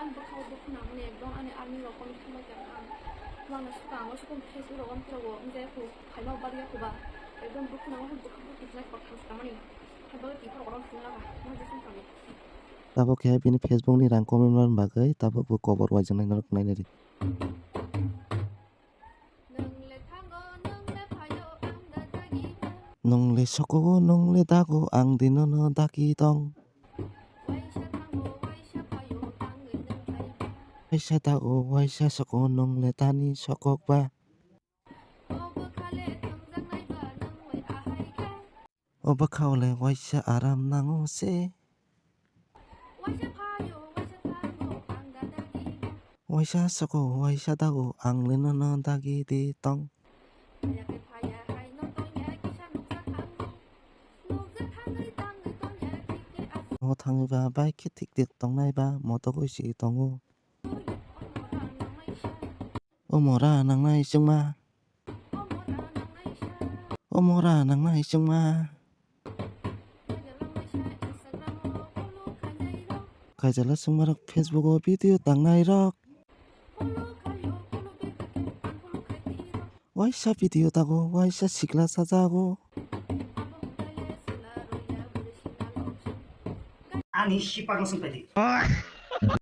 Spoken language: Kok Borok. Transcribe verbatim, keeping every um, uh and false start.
Ang bwkhao dukhu nangmani ekdom ani army rok kono thangbai tong ang. Mano swkang o swkang Facebook rok ang tiro o wng jaya khu phaima bari ya khu ba. Ekdom dukhu nango hwn bwkhao dukhu kisa kok thang swkangmani. Hai bagwi twi khorok rok thwngna ba. Mo je sung thangwi. Tabuk khe bini Facebook ni rang komwi man bagwi tabuk bo kobor uaijak nai norok nainai di. Nwng le soko o, nwng le dago, ang de nono dagi tong. Waisa dago, waisa soko, nwng le tani sokok ba. O bwkhao le waisa aram nango se. Waisa soko, waisa dago, ang le nono dagi di tong. O thangwi ba bai khe thik thik tongnai ba motok oi si tongo. O mora nangnai chwngma. O mora nangnai chwngma. Kaijala chwngmarok Facebook o video tangnai rok. Waisa video tago, waisa sikla sajago. Ani sipak no sungkadi.